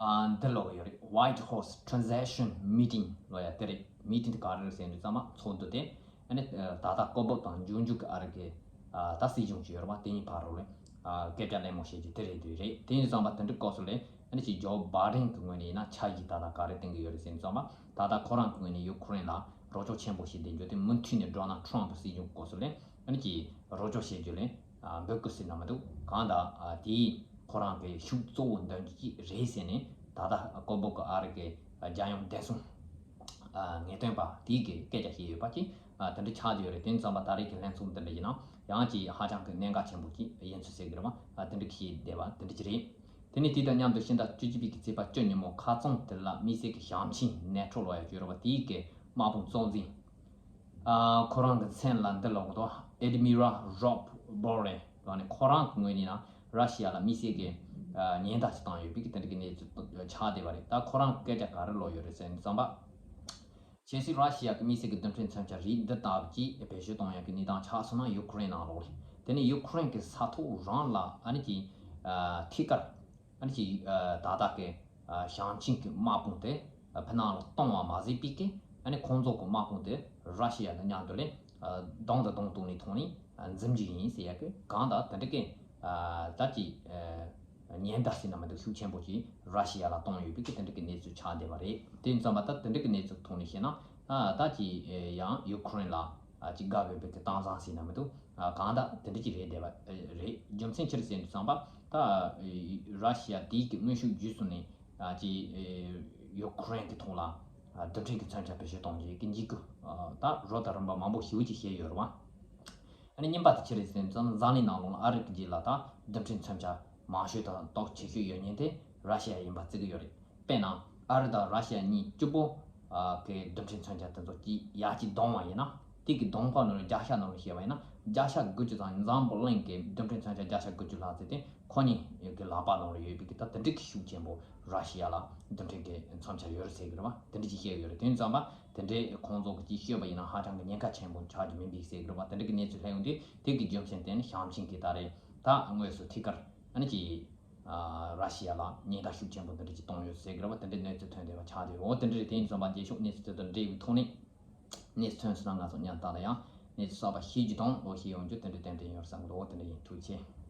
ཨ་འདི་ལབ་ཀྱི་ཡོད་རེད། White House Transition Meeting ལབ་ཡ་དེ་རེད། མི་ཊིང་དེ་ག་རེ་རེད་ཟེར་དུས་ཙམ་པ་ཚོགས་འདུ་དེ་ཨ་ནི་ད་ལྟ་ཀོ་བོ་དང་འབྱུང་འགྱུར་གྱི་ཨ་རི་གི་ཨ་ད་སྲིད་གཞུང་ཅིག་ཡོད་རེད་བ། དེ་གཉིས་བར་རུ་ལ་ཨ་སྐད་ཆ་གླེང་མོལ་བྱེད་རྒྱུ་དེ་རེད་འདུག་རེད། དེ་ཡིན་ཙམ་པ་དེ་འདྲའི་སྐབས་སུ་ལ་ཨ་ནི་ཅིག་ཇོ་བྷ་ཌེན་གྱི་ངོས་ནས་ཡིན་ན་ཆ་ཞིག་ད་ལྟ་ག་རེ་བསྟན་གྱི་ཡོད་རེད་ཟེར་དུས་ཙམ་པ། ད་ལྟ་ཁོ་རང་གི་ངོས་ནས་ཡུ་ཁུ་རེན་ལ་རོགས་སྐྱོར་ཆེན་པོ་བྱེད་བསྡད་རྒྱུ་དེ་མུ་མཐུད་ནས་ཌོ་ནལ་ཊམ་པ་སྲིད་གཞུང་སྐབས་སུ་ལ་ཨ་ནི་ཅིག་རོགས་སྐྱོར་བྱེད་རྒྱུ་ལ་ཨ་འབོད་སྐུལ་ཟེར་ན་མི་འདུག་གང་ལྟར་ཨ་དེའི་ཁོ་རང་གི་ཤུགས་གཙོ་བོ་འདོན་རྒྱུ་ཅིག་རེད་ཟེར་ནས་ད་ལྟ་ཀོ་བོ་ཀི་ཨ་རི་གི་རྒྱལ་ཡོངས་བདེ་སྲུང་ཨ་ངེས་སྟོན་པ་དེའི་གི་སྐད་ཆ་བཤད་ཡོད་པ་ཅིག་ཨ་དེ་འདྲ་ཆགས་ཀྱི་ཡོད་རེད། དེ་ཙམ་པ་ད་རེས་ཀྱི་ལྷན་ཚོགས་འདི་འདྲ་ཡིན་ན་ཡང་ཅིག་ཧ་ཅང་གི་གནད་འགག་ཆེན་པོ་ཅིག་ཡིན་ཚུལ་ཟེར་གི་རེད་བ། ཨ་དེ་འདྲ་གི་བཤད་བསྡད་པ་དེ་འདྲ་ཅིག་རེད། དེ་ནས་དེ་དང་མཉམ་དུ་ཕྱི་ཟླ་བཅུ་གཅིག་པའི་གི་ཚེས་པ་བཅུ་ཉིན་མོ་ཁ་རྩང་དེ་ལ་དམིགས་བསལ་གྱི་ཞབས་ཕྱི་ནེ་ཊོ་ལབ་ཡ་བརྗོད་རེད་བ། དེའི་གི་དམག་དཔུང་གཙོ་འཛིན་ ཨ། ཁོ་རང་གི་མཚན་ལ་འདི་ལབ་གི་འདུག Admiral Rob Borrell ལབ་ནས། ཁོ་རང་གི་ངོས་ནས་ན་ར་ཤི་ཡ་ལ་དམིགས་བསལ་གྱི་ཨ་ཉེན་བརྡ་ཞིག་བཏང་ཡོད་པའི་གི་དེ་འདྲ་གི་གནས་ཚུལ་ཆགས་བསྡད་པ་རེད། ད་ཁོ་རང་གི་སྐད་ཆ་ག་རེ་ལབ་ཡོད་རེད་ཟེར་ན། ཙམ་པ། གལ་སྲིད་ར་ཤི་ཡ་གི་དམིགས་བསལ་གྱི་རྡུལ་ཕྲན་མཚོན་ཆ་རིགས་འདི་ལྟ་བུ་ཅིག་བེད་སྤྱོད་གཏོང་ཡག་གི་གནས་སྟངས་ཆགས་སོང་ན། ཡུ་ཁུ་རེན་ནང་ལོགས་རེད། དེ་ནས་ཡུ་ཁུ་རེན་གྱི་ས་ཐོག་རང་ལ་ཨ་ནི་ཀྱི་ཨ་ཐད་ཀར་ཨ་ནི་ཀྱི་ཨ་ད་ལྟ་གི་ཨ་ཞིང་ཆེན་གྱི་དམག་དཔུང་དེ་ཕྱི་ནང་ལ་གཏོང་བ་མ་ཟད་པའི་གི་ཨ་ནི་ཁོང་ཚོ་གི་དམག་དཔུང་དེ་ར་ཤི་ཡ་དང་མཉམ་དུ་ལས་ཨ་གདོང་དང་གདོང་གཏུག་ནས་ཐོག་ནས་ཨ་འཛིན་རྒྱུ་ཡིན་ཟེར་ཡག་གི་གང་ལྟར་དེ་འདྲ་གི་ཨ་ད་ཀྱི་ཨ་ཉེན་བརྡ་ཟེར་ན་མི་འདུག་ཤུགས་ཆེན་པོ་ཅིག་ར་ཤི་ཡ་ལ་བཏང་ཡོད་པའི་གི་དེ་འདྲ་གི་གནས་ཚུལ་ཆགས་བསྡད་པ་རེད། དེ་ཙམ་པ་ད་དེ་འདྲ་གི་གནས་ཚུལ་ཐོག་ནས་བཤད་ན། ཨ་ད་ཀྱི་ཨེ་ཡང་ཡུ་ཁུ་རེན་ལ་ཨ་ཅིག་དགའ་འོས་པའི་གི་གཏམ་བཟང་ཟེར་ན་མི་འདུག་ཨ་གང་ལྟར་དེ་འདྲ་ཅིག་རེད་བསྡད་པ་ཨེ་རེད། རྒྱུ་མཚན་ཅི་རེད་ཟེར་དུས་ཙམ་པ། ད་ཨེ་ར་ཤི་ཡ་དེའི་གི་དངོས་ཤུགས་བརྒྱུད་སོང་ནས་ཨ་ཅིག་ཨེ་ཡུ་ཁུ་རེན་གི་ཐོག་ལ་ཨ་རྡུལ་ཕྲན་གི་མཚོན་ཆ་བེད་སྤྱོད་གཏོང་རྒྱུའི་གི་འཇིགས་སྐུལ་ཨ་ད་རོ་དང་རིམ་པ་མང་པོ་ཞེ་པོ་ཅིག་བཤད་ཡོད་རེད་བ། ཨ་ནི་གཉིས་པ་དེ་ཅི་རེད་ཟེར་ན། འཛམ་གླིང་ནང་ལོགས་ལ་ཨ་རི་གི་རྗེས་ལ་ད་རྡུལ་ཕྲན་མཚོན་ཆ་མང་ཤོས་དང་སྟོབས་ཆེ་ཤོས་ཡོད་མཁན་དེ་ར་ཤི་ཡ་ཡིན་པ་བརྩི་གི་ཡོད་རེད། དཔེར་ན་ཨ་རི་དང་ར་ཤི་ཡ་གཉིས་གཅིག་པོ་ཨ་གི་རྡུལ་ཕྲན་མཚོན་ཆ་དེ་ཚོ་གཅིག་ཡར་གཅིག་བསྡོམས་པ་ཡིན་ན། དེ་གི་བསྡོམས་ཁག་ནང་ལ་བརྒྱ་ཆ་ནང་ལ་བཤད་པ་ཡིན་ན། བརྒྱ་ཆ་དགུ་བཅུ་ཙམ། འཛམ་བུ་གླིང་གི་རྡུལ་ཕྲན་མཚོན་ཆ་བརྒྱ་ཆ་དགུ་བཅུ་ལྷག་ཙམ་དེ་ཁོ་གཉིས་ཀྱི་ལག་པ་ནང་ལ་ཡོད་པའི་གི་ད་དེ་འདྲའི་གི་ཤུགས་ཆེན་པོ་ར་ཤི་ཡ་ལ་རྡུལ་ཕྲན་གྱི་མཚོན་ཆ་ཡོད་རེད་ཟེར་གི་རེད་བ། དེ་འདྲ་ཅིག་བཤད་ཡོད་རེད། དེ་ཙམ་པ་དེ་འདྲའི་ཁོང་ཚོ་གི་ཅིག་ཤོད་པ་ཡིན་ན་ཧ་ཅང་གི་ཉེན་ཁ་ཆེན་པོ་ཆགས་ཀྱི་མིན་པའི་ཟེར་གི་རེད་བ། དེ་འདྲ་གི་གནས་ཚུལ་སླེབས་ཡོང་དུས། དེ་གི་རྒྱུ་མཚན་དེ་ནི་ཞིང་ཆེན་གྱི་ད་རེད། ད་དངོས་སུ་ཐད་ཀར་ཨ་ནི་ཅིག་ཨ་ར་ཤི་ཡ་ལ་ཉེན་བརྡ་ཤུགས་ཆེན་པོ་འདི་འདྲ་ཅིག་གཏོང་ཡོད་ཟེར་གི་རེད་བ། དེ་འདྲའི་གནས་ཚུལ་ཐོན་བསྡད་པ་ཆགས་བསྡད་ཡོད། དེ་འདྲ་རེད། དེ་ཡིན་ཙམ་པ་རྗེས་ཕྱོགས་གནས་ཚུལ་དེ་དང་འབྲེལ་བའི་ཐོག་ནས་གནས་ཚུལ་ཐོན་སོང་ན་ང་ཚོ་མཉམ་དུ་ལ་ཡང་གནས་ཚུལ་གསར་པ་ཤེས་རྒྱུ་དང་ལོ་ཤེས་ཡོང་རྒྱུ་དེ་འདྲ་ཏན་ཏན་ཡོད་བསམ་གི་འདུག་དེ་འདྲ་ཡིན། ཐུགས་རྗེ་ཆེ།